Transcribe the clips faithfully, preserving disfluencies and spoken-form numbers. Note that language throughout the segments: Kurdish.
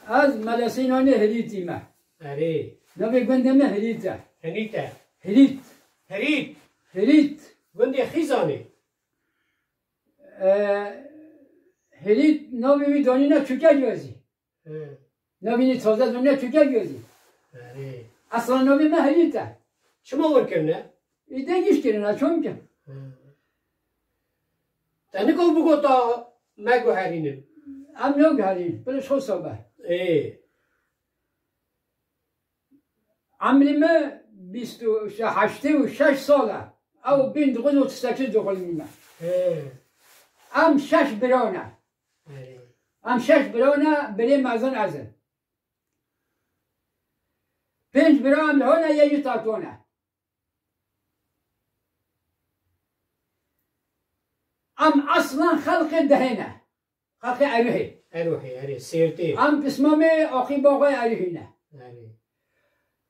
Ez Melesînanê Hirîtî me. Erê. Navê gundê me Hirît e. Hirît e. Hirît. Hirît. Hirît. Gundê Xîzanê. E, Hirît navê wî danîne Çûke Giyazî. He. Navê wî taze danîne Çûke Giyazî. Erê. Esla navê me Hirît e. Çima wir kirine? Îdê giş kirine, çomke. He. Te nikov bigota me guherînin. Em neguherîn, pir ji xwe sobe. Ê. Emrê me bîst û, heştê û şeş sal e. Ew bin dokuz yüz otuz sekiz doğumluyum ben. He. Em şeş bira ne. Erê. Em şeş bira ne, birê mezin ez im. Pênc bira em li hol ne, yek jî Tatwan e. Em eslan xelqê dehê ne. Xelqê Erihê. Erihê, erê, Sêrtê. Em pismamê Aqî Baxê Erihî ne. Erê.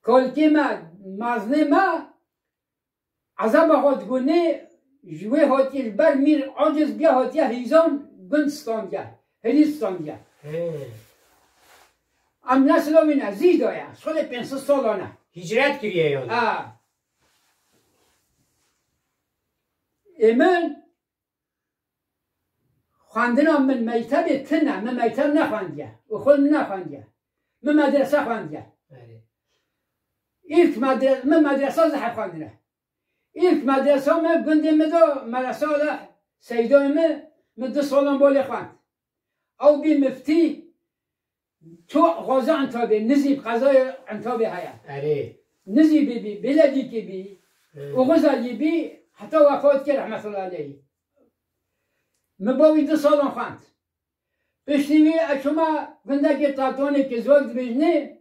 Kolkê me, mezinê me, Ezeb Axa Digunê ji wê hatiye, ji ber Mîr Aciz biya hatiye Hîzan gund standiye. Hirît standiye. He. Em nesla wî ne, zî daye. Salê pênc sed salan e. Hicret kiriye yani. Ha. Ê min, xwendina min mektebê tune, min mekteb nexwendiye. Û xwe min nexwendiye. Min medrese xwendiye. Erê. Îlk medre-, min medresa zehf xwendine. Îlk medresa me gundê me de, medresa Ala Seydoyê me, min du salan bolê xwend. Ew bî miftî, ço xwaza Entabê, nizî bi qezaya Entabê heye. Erê. Nizî bî, bî, Bilecîkê bî, Erê. Oxuz Elî bî, heta wefat kir rehmetullahi aleyh. Min bo wî du salan xwend. Piştî wî ez çûma gundekê Tatwanê ke Zok dibêjinê,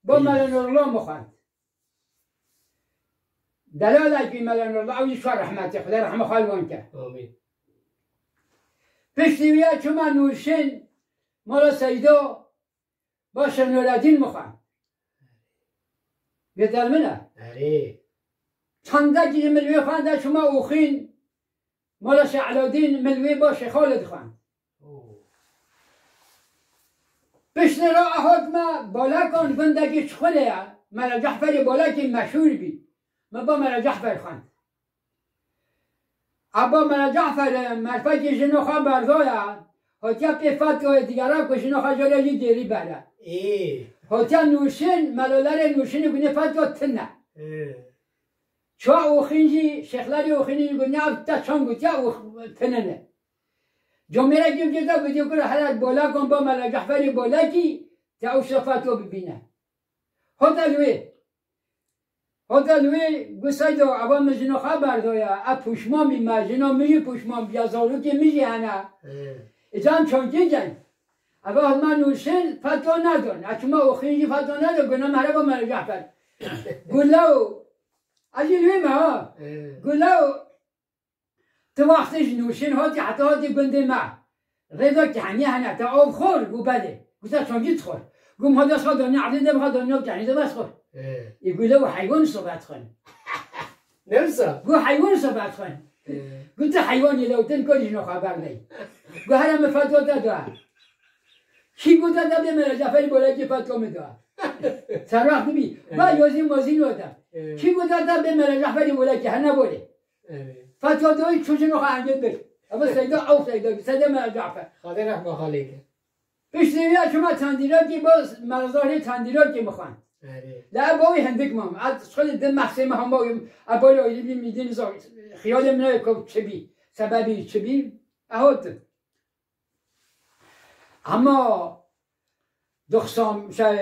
bo Mela Nurullah min xwend. Delalekî Mela Nurullah, ew jî şa rehmetê, Xwedê rehma xal wan ke. Amîn. Piştî wî ez çûma Nûrşên, mala Seydo, bo Şêx Nureddîn min xwend. Bêdel min e. Erê. Çandekî min wê xwend ez çûma Oxîn, mala Şêx Eladîn, min wê bo Şêx Xalid xwend. Oo. Piştî re ez hatime Balekan, gundekî Çixulê ye. Mela Caferê Balekî meşhûr bî. Min bo Mela Cafer xwend. Eba Mela Cafer, merfekî jino xwe berdaya, hatiye pê fetwayê digera ku jino xwe jê re jî gêrî bere. Ê. Hatiye Nûrşên, Mela Lerê Nûrşênê gune fetwa tune. Ê. Çawa Oxîn jî, Şêxlerê Oxînê jî gune ev te çand gotiye û tinine. Comêrekî jê de gotiye ku here Balekan bo Mela Caferê Balekî, te ew şefa to bibîne. Hate li wê. Hate li wê, got Seydo, eva min jino xwe berdoya, ez pûşman bîme, jina min jî pûşman bîye, zarokê min jî hene. Ê. Îca em çankê cen. Eva hema Nûrşên fetwa nedon. Ez çûma Oxîn jî fetwa nedon, guna mere bo Mela Cafer. Got lew, ez jî li wê me ha. Ê. Got lew, tu wextê ji Nûrşên hatî heta hatî gundê me. Rê de kehnî hene, te av xwar? Got belê. Got te çankî dixwar? Got min hatiye xwe daniye erdê de, min xwe daniye kehnî de, bes xwar. Ê. Ê got lew heywan sobe dixwin. Ne wisa? Got heywan sobe dixwin. Ê. Got tu heywanî lew, tu nikarî jino xwe berdey. Got here min fetwa te da. Kî got te bê Mela Caferê Balekî fetwa min da? Serwext bibî. Ê. Got yozî mozî lo te. Ê. Kî got te bê Mela Caferê Balekî, hene bolê. Evet. Fetwa doyî çû jino xwe engel bir. Eva Seyda, ew Seyda, Seyda Mela Cafer. Xwedê rehma xalê ke. Piştî vîya çûma Tendîrokî, bo Mela Zahirê Tendîrokî min xwend. Evet. La ez bo wî hindik mam. Ez xwelî di meh sê meh hema wî, ez bo wî bî mîdîn zor. Xiyalê min e ku çi bî, sebebî çi bî. Ez hatim. Hema doxsan, şey,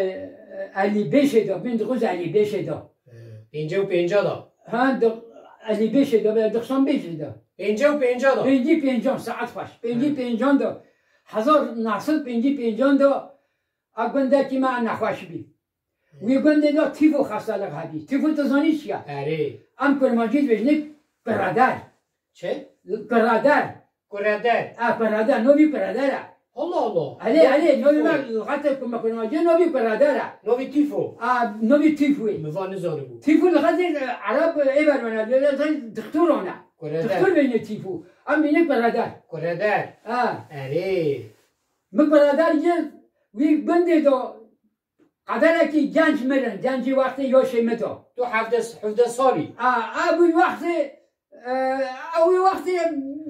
elî beşê de, bin dokuz elî beşê de. He, pêncî û pênca da. Ha, do-, elî beşê de, be doxsan beşê de. Pêncî û pênca da. Pêncî pêncan, saet xweş. Pêncî He. pêncan de. Hezar neh sed pêncî pêncan de, a gundekî me nexweş bî. He. Wî gundê de tîfo xestelix hebî. Tîfo tu zanî çi ye? Erê. Em kurmancî dibêjinê kureder. Çi? Kureder. Kureder. A, kureder, novî kureder e. Allah Allah. Elê, elê, novî me lixetê ku me kurmancî, novî kureder e. Novî tîfo. A, novî tîfo. Mi va nizanibû. Tîfo lixetê, e, Ereb ê bermene, lê, lê, dixturan e. Kureder. Dixtur bêjinê tîfo. Em bêjinê kureder. Kureder. A. Erê. Mi kureder ye, Wî gundê de qederekî genc mirin, gencî wextê yoşê min de. Tu hevdeh, hevdeh salî. A, a wî wextê, e, a wî wextê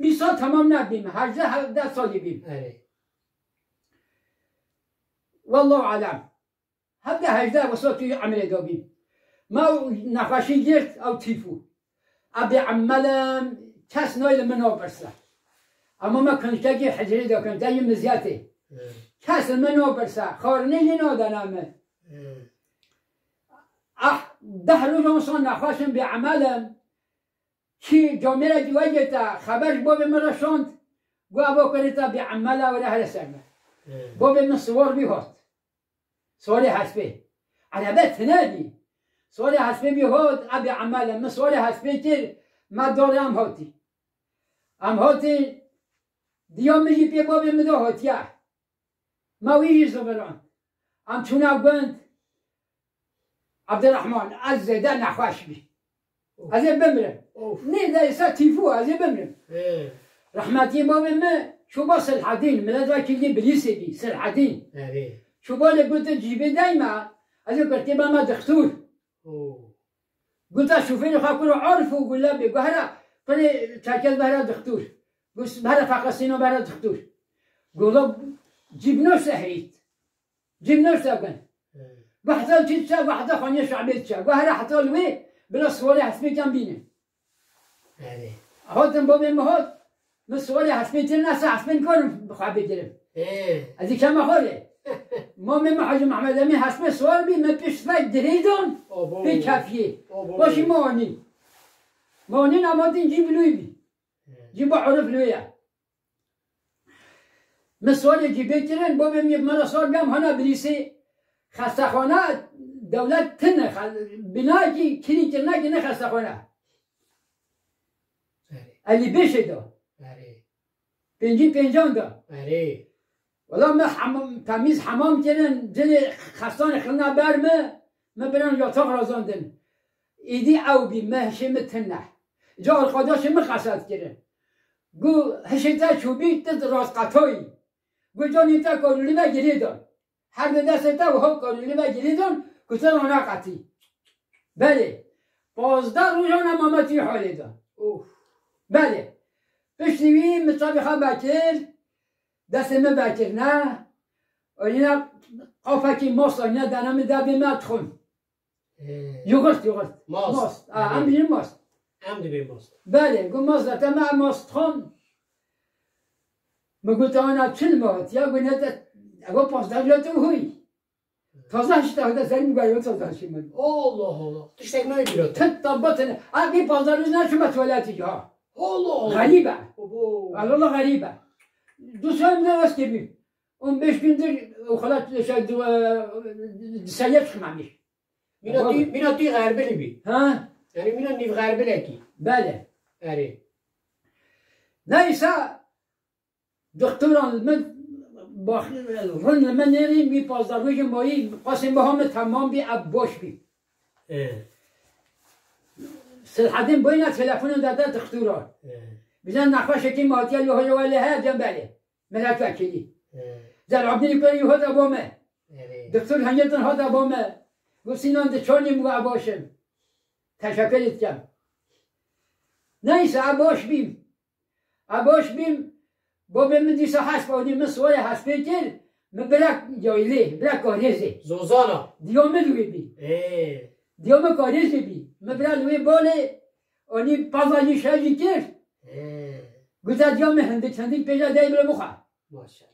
bîst sal temam nebîm, hejdeh, hevdeh salî bîm. Erê. Wallahu alem. Hevdeh hejdeh wisa tu emrê de bîm. Me ew nexweşî girt, ew tîfû. Ebî Emmelem kes nayê li min napirse. Ema me kuntikekî hicrê de kin, te yî mizyetê. Kes li min napirse, xwarinê jî nadene min. Ah, deh roj wisa nexweş im, bî Emmelem. Kî camêrekî wegirta, xeber ji bavê min re şand, got, "Eva kurê te bî Emmela were here ser me." Bavê min siwar bî hat. Siwarê hespê. Erebe tine bî. Siwarê hespê bî hat, ebî Emmela min siwarê hespê kir, me darê em hatî. Em hatî, diya min jî pê bavê min de hatiye. Me wî jî zivirand. Em çûne gund. Ebdirehman, ez zêde nexweş bî. Ez ê bimrim. Of. Nê de êsa tîfû, ez ê bimrim. Ê. Rehmetî bavê min çûba Silhedîn, milet vekîlî Bilîsê bî, Silhedîn. Erê. Çûba lê gotin cîbê deyme, ez ê girtî beme dixtûr. Oo. Gote şofêrê xwe kuro Arif û gule bê. Got, "Here, kurê çerkez bihre dixtûr." Got, "Here feqesîno bihre dixtûr." Got, "Cîbno sehrît." Cîbno sekin. Got, "Heta çi diçe?" Got, "Heta xaniya şe'bê diçe." Got, "Here heta li wê, bila siwarê hespêkan bînin." Erê. Hatin bavê min hat, min siwarê hespê kirin, ez hespê nikarim bi xwe bigirim. Ê. Ez ê keme xwe rê. Mamê min Hacî Mehmed Emîn hespê siwar bî, min pişt ve girêdan, Abo. Pê kefiyê. Abo. Başî me anîn. Me anîn, em hatin cî bi lûyî bî. Ê. Cî bi Arif lûyî ye. Min siwarê cîbê kirin, bavê min me re sar bî, em hana Bilîsê. Xestexane dewlet tine, xe-, binayekî kirî kirine, kirine xestexane. Erê. Elî beşê de. Erê. Pêncî pêncan de. Erê. Wela me hemam, temîz hemam kirin, cilê xestanê xilina ber me, me biran yatak razandin. Îdî ew bî, me hişê min tune. Ca arxadaşê min xeset kirin. Gu hişê te çûbî, tu rastqetayî. Gu canê te karûlî ve girê dan. Her di destê te wiha karûlî ve girê dan, ku tu rana qetî. Belê. Pazdeh rojan em ametî halê de. Of. Belê. Piştî wî min çavê xwe vekir, destê min vekirine. Anîne qafekî mast anîne dane min, de bê me dixwin. Ee. Yoğurt, yoğurt. Mast. Mast. Ha, em bînin mast. Em dibê mast. Belê, got mast de te me mast dixwin. Min got, "Ana çil me hatiye?" Got, "Ne te, eva pazdeh roja te hoy." Taze hişta hada serim galiba taze hişim. Allah Allah. Tiştek nayê bîra te. Tit tabatine. A, bir pazar roja çûme tuvaletî ya. Allah Allah. Xerîb e. Obo. Allah Allah, xerîb e. Du sene de rast gibi. On beş gündür o kadar şey, du-, e, dışarıya çıkmamış. Mîna tî, mîna tî xerbilî bî. Ha? Yanî mîna nîv xerbilekî. Belê. Erê. Neyse, doktoran li min, bak, rin li min nêrîn, wî pazdeh rojên mayî, qasên biha min temam bî, ev baş bî. Ê. Silhedîn boyna telefonê de da doktora. Ê. Bize nexweşekî me hatiye, yo hoca wele he, cem belê. Milletvekilî. He. Zelabdînî kurê wî hate bo me. Erê. Doktor Hengetin hate bo me. Got, "Sînan, di çar nîm got, ev baş im." Teşekkür etkem. Neyse, ev baş bîm. Ev baş bîm. Babê min dîsa hesp anî, min siwarê hespê kir. Min birek yaylê, birek karêzê. Zozana. Diya min wê bî. Ê. Diya min karêzê bî. Min birek wê balê, anî pazajî şevî kir. Ê. Gote diya min hindik, hindik pêja dey bile bixwe. Maşallah.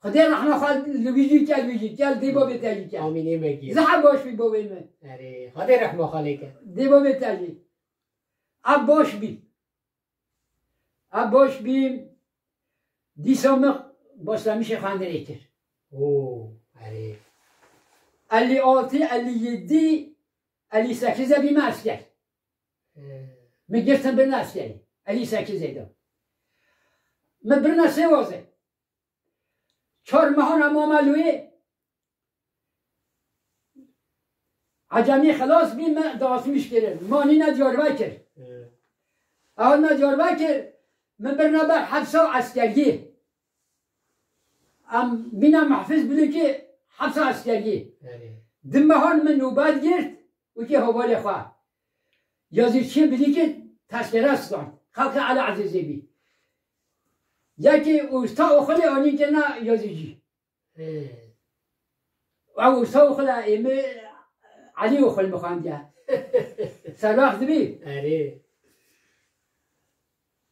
Xwedê rehma xwe li wî jî ke, li wî jî ke, li dê babê te jî ke. Amîn, ê me gî. Zehf baş bî babê min. Erê, Xwedê rehma xwe lê ke. Dê babê te jî. Ev baş bî. Ev baş bî. Dîsa min başlamişê xwendinê kir. Oo, erê. Elli altı, elli yedi, elli sekiz de bîme esker. He. Min girtin birine eskerî. Elî sekizê de. Min birine Sêwazê. Çar mehan em mame li wê. Ecemî xilas bî, me dawatmiş kirin. Ma nîne Diyarbekir. He. Ew me Diyarbekir, min birine ber hepsa eskeriyê. Em mîna mehfiz bûne ki hepsa eskerî. Erê. Di mehan min nûbet girt û ki hevalê xwe. Yazîçiyê bilî ki tezkere stand. Xelqê Elî Ezîzê bî. Yekî usta oxilê anîn kirina yazîcî. Ê. Ew usta oxila ê min Elî oxil mixandiye. Serbax dibî. Erê.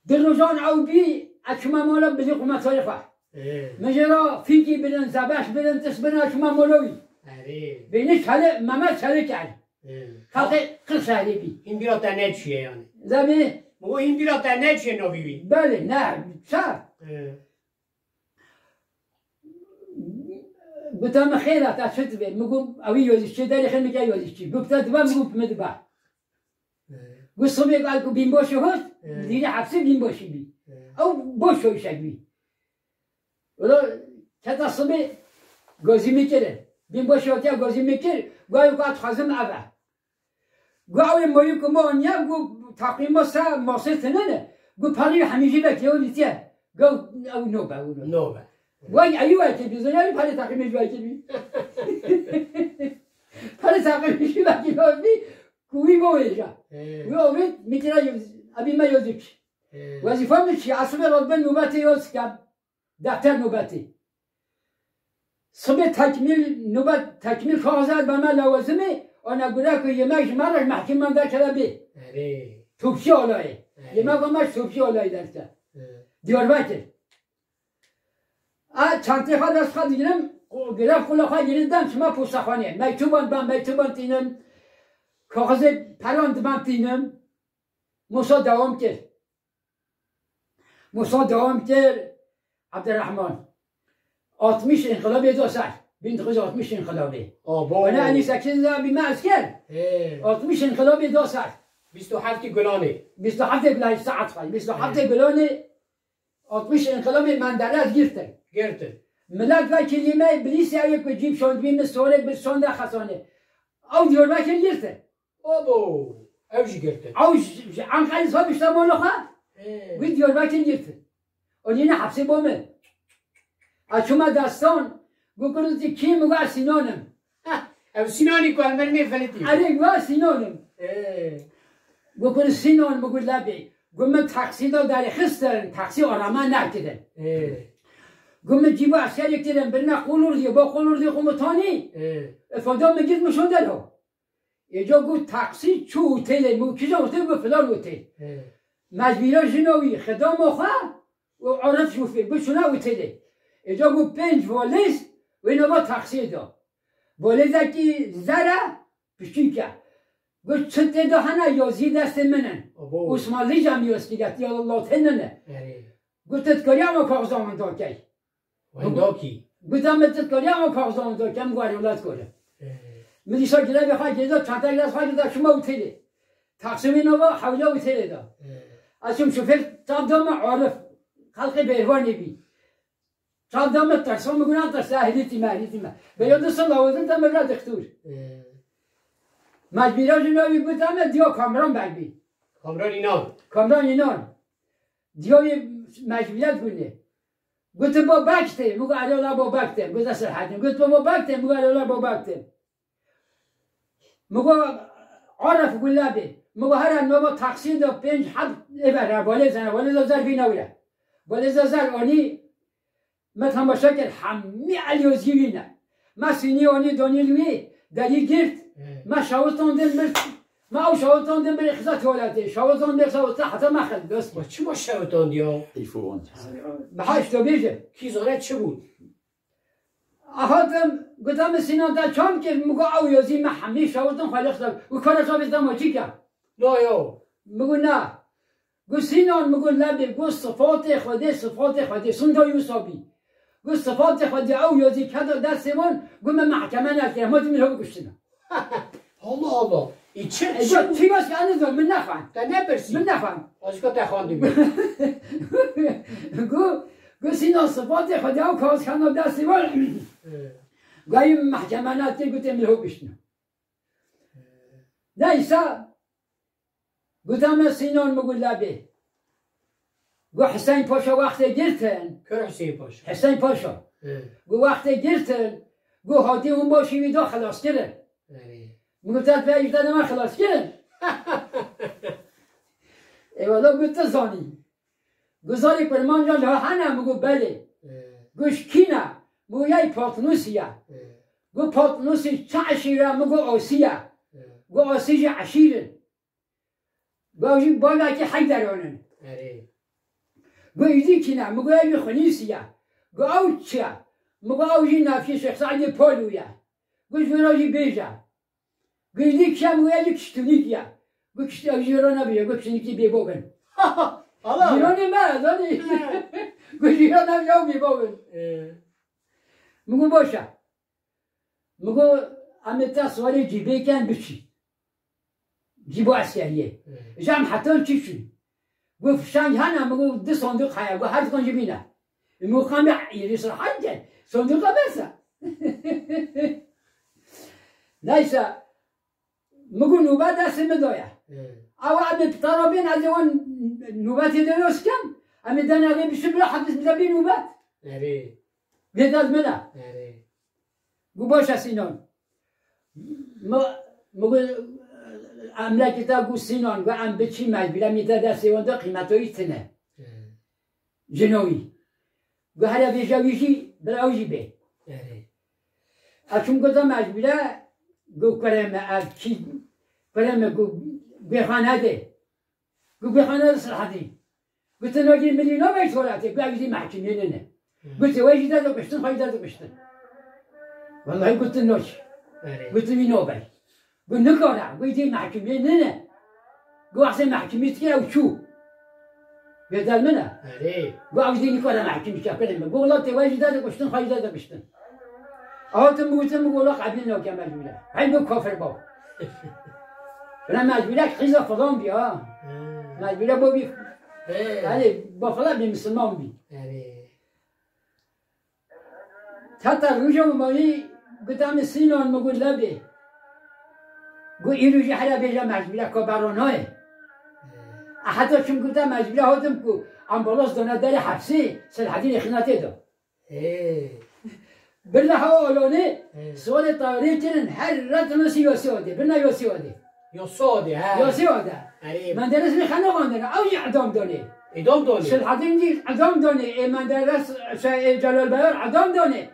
Di rojan ew bî, ez çûme mala bilî xwe me tarî xwe. Ê. Min jê re fîkî birin, zebeş birin, tişt birin, ez çûme mala wî. Erê. Bênî çelê, Mehmet Çelîk er. Ê. Xelqê Qirşehrê bî. Hîn bîra te neçûye yanî. Zemê. Min got hîn bîra te neçûye navî wî. Belê, ne, ça? Ê. Gote min xêr e, te çi divê? Min got, ewî yazîçî, derê xêr min ke yazîçî. Got, te dibe, min got, min dibe. Ê. Got, sibê gal ku bînboşî hot, Ê. Dîrê hepsê bînboşî bî. Ê. Ew boş şoyşek bî. Wela keta sibê gazî min kirin. Bînboşî hatiye gazî min kir, got, ew ka dixwazim ev e. Got, ew ê mayî ku me aniye, got, teqîma se masê tune ne. Got, perî hemî jî vekirî ew dîtiye. Got, ew nobe, ew nobe. Nobe. Got, eyî wekirî, zanî, ew perê teqîmê jî vekirî. Perê teqîmê jî vekirî, ew bî, ku wî bavêje. Ê. Wî avêt, min kira, ebî me yazîk. Ê. Wezîfa min çi? Esibê radibin nobetê yaz dikem. Defter nobetê. Sibê tekmîl, nobet tekmîl kaxizat be me lewazimê, ana gure ku yemek ji me re ji mehkeman derkeve bê. Erê. Topçu alayê. Erê. Yemek ama ji Topçu alayê derke. Erê. Diyarbekir. A çantê xwe dest xwe digirim, qu-, giref qula xwe girin dem çima postexanê. Mektuban ben, mektuban tînim. Kaxizê peran diban tînim. Musa dewam kir. Musa dewam kir, Abdurrahman. Altmış inqilabê da ser. Bin dokuz yüz altmış inqilabê. Abo. Ana elli sekiz de bir asker. He. Altmış inqilabê da ser. Bîst û heftê Gulanê. Bîst û heftê Gulanê, saet xwe. Bîst û heftê He. Gulanê, altmış inqilabê Menderes girtin. Girtin. Millet ve kelime bilîsê ew ku cîb şandbî min sorê bir şanda xesane. Ew Diyarbekir girtin. Abo, ew jî girtin. Ew ji, ji Enqerê sabî şte mala xwe, Ê. Wî Diyarbekir girtin. Û yine hepsê bo min. A çûme destan, got, "Kurê tu kî?" Min got, "Ez Sînan im." Heh, ew Sînanî ku em ber nê felitî. Erê, got, "Ez Sînan im." Ê. Got, "Kurê Sînan?" Min got, "Lebê." Got, "Min taksî da derêxistin, taksî arama nekirin." Ê. Got, "Min cîba eskerê kirin, birine Qulurdî, ba Qulurdî komutanî." Ê. Îfada min girt, min şon derha. Êca got taksî çû otelê, min got, "Kîja otel?" Got, "Filan otel." He. Mecbîra jina wî xidama xwe û Arif şofêr, got, "Çûne otelê." Êca got, "Pênc valêz wê nava taksiyê da." Valêzekî zer e, piçûk e. Got, "Çi tê de hene, yazî destê min in." Abo. Osmanlî jî em yaz kiriye, ya latîn nine. Erê. Got, "Tu dikarî ema kaxizan winda key?" Wendakî. Gote min, "Tu dikarî ema kaxizan winda key?" Min got, "Erê, wela dikarim." Ee. Min dîsa girevê xwe girêda, çantayê girêda xwe girêda, çûme otelê. Taksî wî nava hewla otelê da. Ee. Ez çûm şofêr çav da min Arif. Xelqê Bêrvanê bî. Çav da min tirsa, min got, "Tirsa, herîtî me, herîtî me." Bêya du sal lawazim te min bira dixtûr. Ee. Mecbîra jî navî gote min diya Kamran Beg bî. Kamran Înan. Kamran Înan. Diya wî mecbîret bûne. Gotin, "Babek tê." Min got, "Erê, wela babek tê." Gote, "Sirhedîn." Got, "Babek tê." Min got, "Erê, wela babek tê." Min got, "Arif, wila bê." Min got, "Here nava taksî de pênc heb ê vere, valêz hene, valêza zer bîne wire." Valêza zer anî, me temaşe kir, hemî Elî Ozgî wî ne. Me sînî anî danî li wî, derî girt, He. Me şawitandin bir, me ew şawitandin bir xizet tuwaletê. Şawitandin, şawitandin, heta me xel dost. Ma çima şewitandiya? Îfo wan. Biha işte bêje. Kî zane çi bû? Hatim, gote min, "Sînan, te çam kir?" Min got, "Ew yazî me hemî şawitin xwe lê xizet." Û kara şawit dema çi ke? Na ya. Min got, "Na." Got, "Sînan," min got, "Lebê," got, "Sifatê Xwedê, sifatê Xwedê, Sinda Yûsabî." Got, "Sifatê Xwedê, ew yazî keda destê wan, got, me mehkeme nekiriye, hema dî min hev kuştine." Allah Allah. Ê çi, E, çi got, bû? "Çi bas ki, ez nizanim, min nexwend." Te nepirsî? Min nexwend. Azka te xwendî bû. Got, got, "Sînan, sifatê Xwedê, ew kazxana destê wan." He. Gayî mehkeme nekir, gotê min hev kuştine. Neyse, Gote min, "Sînan," min got, "Lebê." Got, "Hiseyn Paşa wextê girtin." Kir Hiseyn Paşa. Hiseyn Paşa. He. Got, wextê girtin, got, hatî hûn başî wî da xilas kirin. Erê. Min got, te pê ji te dema xilas kirin? Eyvallah, got, tu zanî. Got, zarê kurmanca li ha hene? Min got, belê. He. Got, ji kî ne? Min got, yay Patnûsî ye. He. Got, Patnûsî çi eşîre? Min got, Asî ye. He. Got, Asî jî eşîr in. Got, ew jî bavekî Heyderan in. Erê. Got, îdî kî ne? Min got, ew jî Xunîsî ye. Got, ew çi ye? Min got, ew jî navçî Şêx Seîdê Palû ye. Got, ji wê re jî bêje. Got, îdî kî ye? Min got, ew jî Kiştûnîkî ye. Got, Kişt-, ew jî wê re nebêje. Got, Kiştûnîkî bêbab in. Hala. Cîranê me, zanî. He. Got, jîran ew ya bêbab in. He. Min got, baş e. Min got, em ê te siwarê cîbê ken biçî. Cîbo eskeriyê. Hı. Ji em heta çi çûn? Got, fişeng hene? Min got, du sanduq heye. Got, her dikan jî bîne. Min got, qamê êrî sirhan ken. Sanduqa bes e. Neyse. Min got, nûbe destê min de ye. Hı. Ew em ê pitara bên, ez ê wan nûbetê de nas kem. Em ê dene rê bişin bila hepis bide bî nûbet. Erê. Vê dest min e. Erê. Got, baş e Sînan. Mi, mi got, emlekê te got Sînan, got em biçî mecbûre, em ê te destê wan de qîmeta wî tune. He. Jina wî. Got here vêja wî jî, bila ew jî bê. Erê. Ez çûm got mecbûre, got kurê me, ev kî, kurê me got, guêxane de. Got, guêxane Sirhedî. Got, tu nagî milî nabey tuwaletê, got, ew jî mehkimiyê nîne. Hı. Got, wê jî derdikuştin, xwe jî derdikuştin. Wellahî got, tu nagî. Erê. Got, wî nabey. Got, nikare, got, jî mehkimiyê nîne. Got, wextê mehkimî dike ew çû. Bêdel min e. Erê. Got, ew jî nikare mehkimî çakirin min. Got, wela tê wê jî derdikuştin, xwe jî derdikuştin. Hatim gotin, min got, wela qebîl nakem mecbûre. Hey, got kafir bab. Bira mecbûre qîza filan bî ha. Hmm. Mecbûre bo bî. He. Erê, bo filan bî, misilman bî. Erê. Heta roja min mayî, gote min Sînan, min got lebê. Got, îro jî here bêje mecbûre, ka bero nayê. He. Heta çim gote mecbûre hatim ku ambalans dane derê hepsê, Selhedînê xinatê da. Ê. Birle ha Alonê, Ê. Siwarê tayarê kirin, her ret nasî Yosî Odê. Birna Yosî Odê. Yosî Odê, he. Yosî Odê. Erê. Menderes mi xene vandene, ew jî edam danê. Edam danê. Silhedîn jî edam danê. Ê Menderes, şey, ê Celal Beyar edam danê.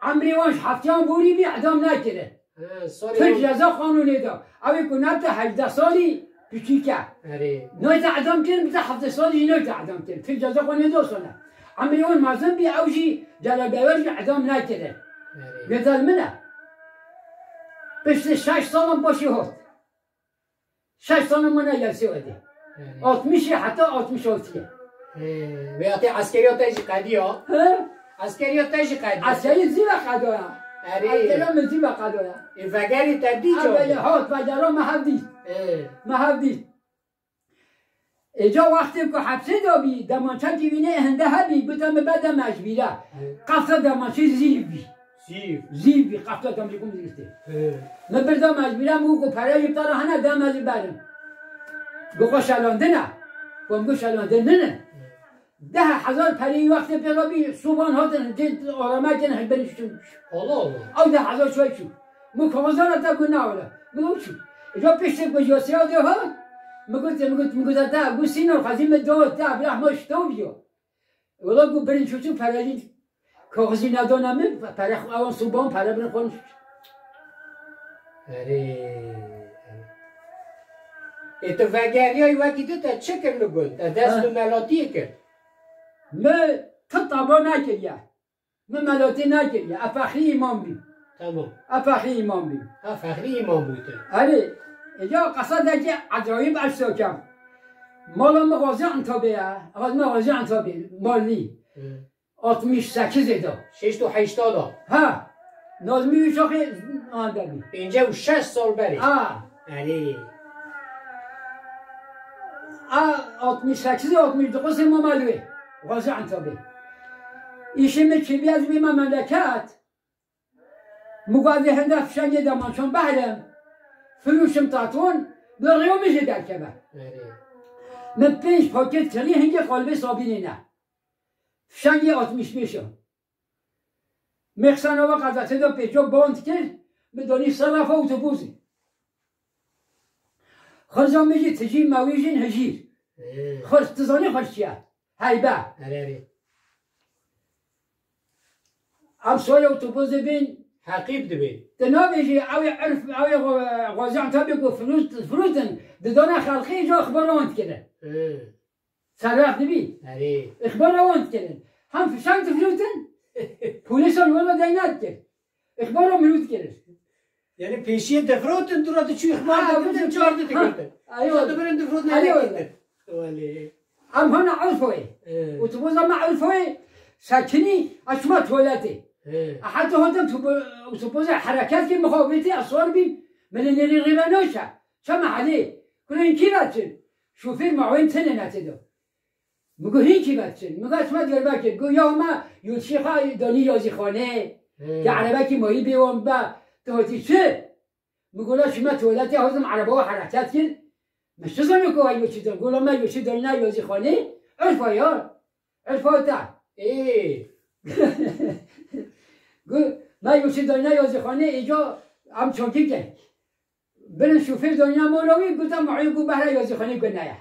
Emrê wan ji heftiyan borî bî, edam nekire. He, sorry. Pir ceza qanûnê de. Ew ê ku nete hejdeh salî piçîk e. Erê. Nayte edam kirin, bite heftê salî jî nayte edam kirin. Pir ceza qanûnê de sone. Emrê wan mezin bî, ew jî Celal Bewer jî edam nekirin. Erê. Gêzel min e. Piştî şeş salan paşê hat. Şeş sala mane Yosî Odê. Erê. Altmışê heta altmış altiyê. He, vê hatê eskeriya te jî qediya. He? Eskeriya te jî qediya. Eskerî zî ve qedoya. Erê. Eskeriya min zî ve qedoya. Ê vegerê te dî Ev ca. Vege hat, vegera me hev dît. Ê. Me hev dît. Êca wextê ku hepsê de bî, demançekî wî nê hinde hebî, gote min bede mecbîre. Ê. Qefta demançê zîv bî. Zîv. Zîv bî, qefta demançê ku min girtê. Ê. Min birda mecbîre, min got ku pereyê te re hene, de me zî berin. Got xwe şelandine. Got min got şelandin nine. Ê. Deh hezar perî wextê pê re bî, sûban hatin, cê arame kirin, hişbirî çûn. Allah Allah. Ew deh hezar çi çû. Min kaxizana te got, na wele. Min got çû. Îca piştê ku Yosî Odê hat, min got, min got, min got, te, got Sînan xwezî min dot, te, Ibrahîm, şito bîyo. Wela got birin çû çû perelî kaxizî nedana min, pere xwe, ewan sûban pere birin xwe. Erê. Ê tu vegeriyayî wekî tu te çi kir li gund? Te dest Ha. bi melatiyê kir? Min ti tablo nekiriye. Min melatî nekiriye. E Fexrî îmam bî. Tamam. E Fexrî îmam bî. Ha, Fexrî îmam bû tu. Erê. Êca qesedekî ecayîb ez sokem. Mala min Xwezî Entabê ye. Xwezî me Xwezî Entabê. Malî. Hı. Altmış sekizê de. Şêst û heşta da. Ha. Nazmî Uşaxê ande bî. Pêncî û şeş sal berê. Ha. Erê. A, altmış sekizê, altmış dokuzê mama li wê. Xwezî Entabê. Îşê min çêbî ez bîme memleket. Min got ez ê hinde fişengê demançan behrim. Firûşim tatwan, bi rêya min jê derkeve. Erê. Min pênc paket kirî hingê qalibê sabînê ne. Fişengê altmış pênc a. Mêxsana we qezetê de pêço bond kir, min donî ser refa otobûsê. Xirza min jî tijî mewî jîn hijîr. Ee. Xirz, tu zanî xirz çi ye? Heybe. Erê, erê. Em soya otobûsê bên. Heqîb dibê. Tu nabêjî, ew ê Urf, ew ê Xo-, Xwezî Entebê ku firût-, firûtin, didana xelqê, îca ixbara wan dikirin. Ee. Serraf dibî. Erê. Îxbara wan dikirin. Hem fişang difirûtin, polîsan wela deyna dikir. Îxbara mirû dikirin. Yani pêşiyê difirûtin, dûra diçû îxbar Ha, dikirin, bu çar dikir. Ha, dikirtin. Ayo. Sonra dibirin difirûtin, Ayo. Erê. Em hana Urfoyê. Ee. Otobûsa me Urfoyê sekinî, ez çima tuwaletê. Ee. Heta hatim tu-, otobûsa hereket kir, mixabetê, ez sor bîm, min ê nêrî rîve naşe. Çema helê. Kulên kî ve çin? Şofêr muawin tine netê do. Min got, hîn kî ve diçin? Min got, ez çima Diyarbekir. Got, ya me yolçî xwe donî yazîxanê. He. Ya erebekî mayî bê wan be. Tu hatî çi? Min got, la çûme tuwaletê, hazim ereba we hereket kir. Min çi zanî ku ew yolçî don? Got, la me yolçî donî ne yazîxanê. Urfa ya. Urfa te. Ê. Got, me yolçî donî ne yazîxanê, îca em çakî kin. Birin şofêr donî ne mala wî, got, em mayî got behre yazîxanê got neye.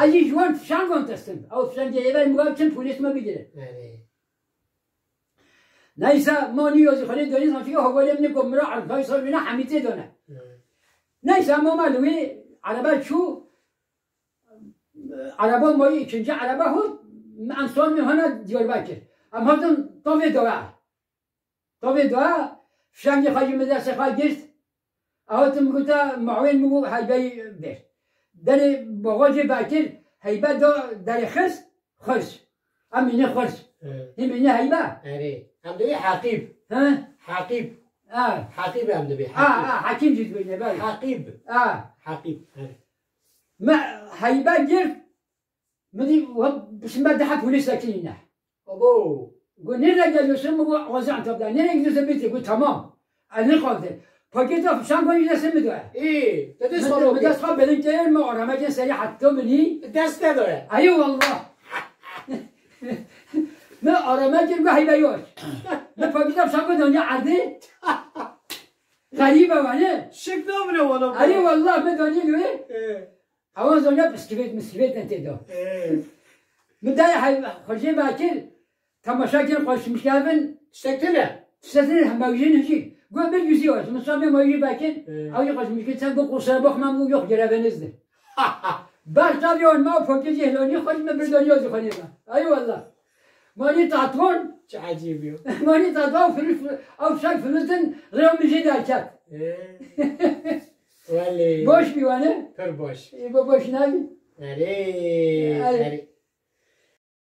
Ez jî ji wan fişangan testim. Ew fişangê êvayî min got, çin polîs me bigirin. Erê. Neyse, ma nî yazîxanê dönî, sanki hevalê min got, mira Erfay Sarmîna Hemîtê done. Hı. Neyse, ma me li wê erebe çû, ereba mayî, ikinci erebe hot, em Sarmî hana Diyarbekir. Em hatin tavê dawa. Tavê dawa, fişangê xwe jî min destê xwe girt. Ew tim gote, muawin min got, heybeyî bêr. Derê baxacê vekir, heybe da derê xirz, xirz. Em mîne xirz. Hı. Hîn mîne heybe. Erê. Em dibê Heqîb. He? Heqîb. Ha. Heqîb em dibê, Ha, Heqîb. ha, Hekîm jî dibêne, belê. Heqîb. Ha. Heqîb, erê. Me heybe girt, Min dî, we, bi me daha polîs sekinîne. Abo. Got, "Nereye geliyorsun?" Min got, "Gaziantep'ten." "Nereye gidiyorsun?" Bitti. Got, "Tamam." Elini kaldı. Paketi fişangan destê min de. Ê, te dest Min xwe de, min rokê. dest xwe belin kir, min arame kir, serî hetta binî. Dest te de. Eyvallah. Min arame kir, got, "Heybe yok." Min paketi fişangan daniye erdê. Garibe wane. Şik namine wala. Eyvallah, min daniye lüye. Ee. Ewan zana bisküvêt misküvêt ne tê de. Ee. Min dayê hey, xwecê vekir, temaşa kir, xweşmişkevin. Tiştek tune? Tiştek tune, mewjin hijî. Got, bir yüzüğü var. Min sabê mewjî vekir, Ee. ew jî xweşmişkir, sen got, kusura bakma, bu yok, görevinizdir. Ber tabii on ma fakir cehlanî, xweş me bir dönüyor zıxanı da. Eyvallah. Mani tatvan. Çi ecîb yo. Mani tatvan, firuz, ew şek firuzin, reo mijê derket. Ee. Welê. Baş bî wane? Pir baş. Ê, bo baş nabî? Erê, Erê. erê.